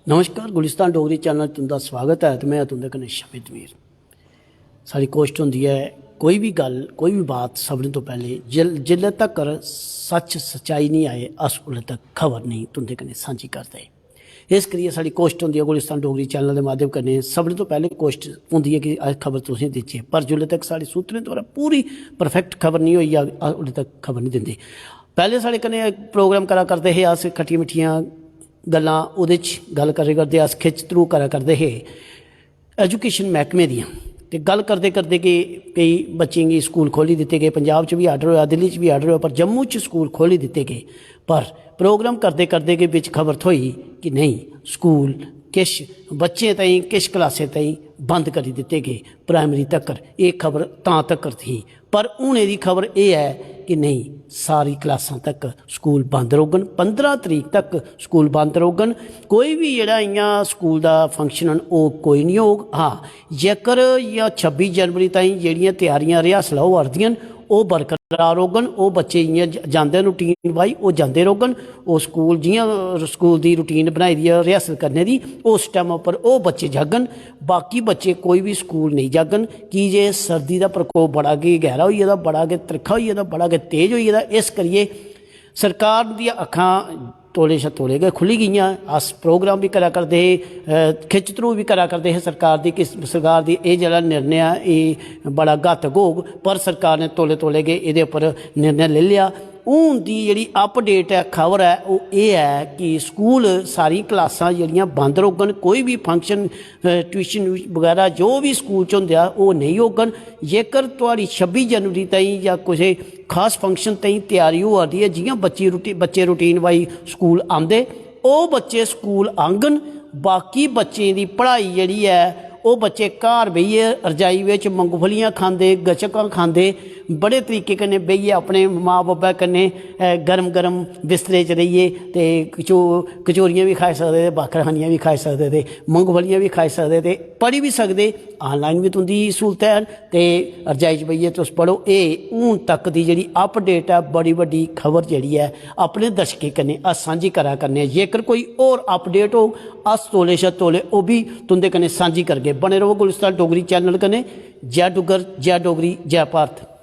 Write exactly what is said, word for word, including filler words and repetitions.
नमस्कार, गुलिस्तान डोगरी चैनल तुं'दा स्वागत ऐ ते में तुं'दे कन्नै शमित मीर। साढ़ी कोशट होंदी ऐ, कोई बी गल्ल, कोई बी बात, सभनें तो पैह्ले जिल-, जिल्लै तक्कर सच्च सच्चाई निं आए, अस उसलै तक खबर नेईं तुं'दे कन्नै सांझी करदे। इस करियै साढ़ी कोशट होंदी ऐ गुलिस्तान डोगरी चैनल दे माध्यम कन्नै, सभनें तो पैह्ले कोशट होंदी ऐ कि अस खबर तुसें देचै, पर जिल्लै तक साढ़े सूत्रें द्वारा पूरी परफैक्ट खबर निं होई जाग, अस उसलै तक खबर निं दिंदे। पैह्ले साढ़े कन्नै प्रोग्राम करा करदे हे अस खट्टियां मिट्ठियां गल्लां, ओह्दे च गल्ल करै करदे, अस खिच्च धरू करा करदे हे एजुकेशन मैह्कमे दियां। ते गल्ल करदे करदे गै केई बच्चें गी स्कूल खोह्ल्ली दित्ते गे। पंजाब च बी आर्डर होआ, दिल्ली च बी आर्डर होआ, पर जम्मू च स्कूल खोह्ल्ली दित्ते गे। पर प्रोग्राम करदे करदे गै बिच खबर थ्होई कि नेईं, स्कूल किश बच्चें ताईं, किश क्लासें ताईं बंद करी दित्ते गे, प्राइमरी तक्कर। एह् खबर तां तक्कर थी, पर हून एह्दी खबर एह् ऐ कि नेईं, सारी क्लासां तक स्कूल बंद रौह्ङन, पंदरां तरीक तक स्कूल बंद रौह्ङन। कोई बी जेह्ड़ा इ'यां स्कूल दा फंक्शन न, ओह् कोई निं होग। हां, जेकर इ'यां छब्बी जनवरी ताईं जेह्ड़ियां त्यारियां रिहर्सलां होआ 'रदियां न, ओह् बरकरार रौह्ङन। ओह् बच्चे इ'यां ज-, जांदे न रूटीन वाइज, ओह् जांदे रौह्ङन। ओह् स्कूल, जि'यां स्कूल दी रूटीन बनाई दी ऐ रिहर्सल करने दी, उस टाइम उप्पर ओह् बच्चे जाङन। बाकी बच्चे कोई बी स्कूल नेईं जाङन, की जे सर्दी दा प्रकोप बड़ा गै गैह्रा होई गेदा, बड़ा गै तिरखा होई गेदा, बड़ा गै तेज होई गेदा। इस करियै सरकार दियां अक्खां तौले शा तौले गै खु'ल्ली गेइयां। अस प्रोग्राम बी करा करदे हे, अ, खिच्च धरू बी करा करदे हे सरकार दी कि सरकार दी एह् जेह्ड़ा निर्णय ऐ, एह् बड़ा घातक होग, पर सरकार ने तौले तौले गै एह्दे उप्पर निर्णय लेई लेआ। हून दी जेह्ड़ी अपडेट ऐ, खबर ऐ, ओह् एह् ऐ कि स्कूल, सारी क्लासां जेह्ड़ियां बंद रौह्ङन, कोई बी फंक्शन, अ, ट्यूशन बगैरा जो बी स्कूल च होंदे आ, ओह् नेईं होङन। जेकर थुआढ़ी छब्बी जनवरी ताईं जां कुसै खास फंक्शन ताईं त्यारी होआ दी ऐ, जि'यां बच्ची रूटी-, बच्चे रूटीन वाइज स्कूल आंदे, ओह् बच्चे स्कूल आङन। बाकी बच्चें दी पढ़ाई जेह्ड़ी ऐ, ओह् बच्चे घर बेहियै रजाई बिच मुंगफलियां खंदे, गचकां खंदे, बड़े तरीके कन्नै बेहियै अपने मां बब्बै कन्नै, अ, गर्म गर्म बिस्तरे च रेहियै ते कचो-, कचोरियां बी खाई सकदे ते बाखरखानियां बी खाई सकदे ते मुंगफलियां बी खाई सकदे ते पढ़ी बी सकदे। आनलाइन बी तुं'दी स्हूलत ऐ ते रजाई च बेहियै तुस पढ़ो। एह् हून तक दी जेह्ड़ी अपडेट ऐ, बड़ी बड्डी खबर जेह्ड़ी ऐ, अपने दर्शकें कन्नै अस सांझी करा करने आं। जेकर कोई होर अपडेट होग, अस तौले शा तौले ओह् बी तुं'दे कन्नै सांझी करगे। बने र'वो गुलिस्तान डोगरी चैनल कन्नै। जै डुग्गर, जै डोगरी, जै भारत।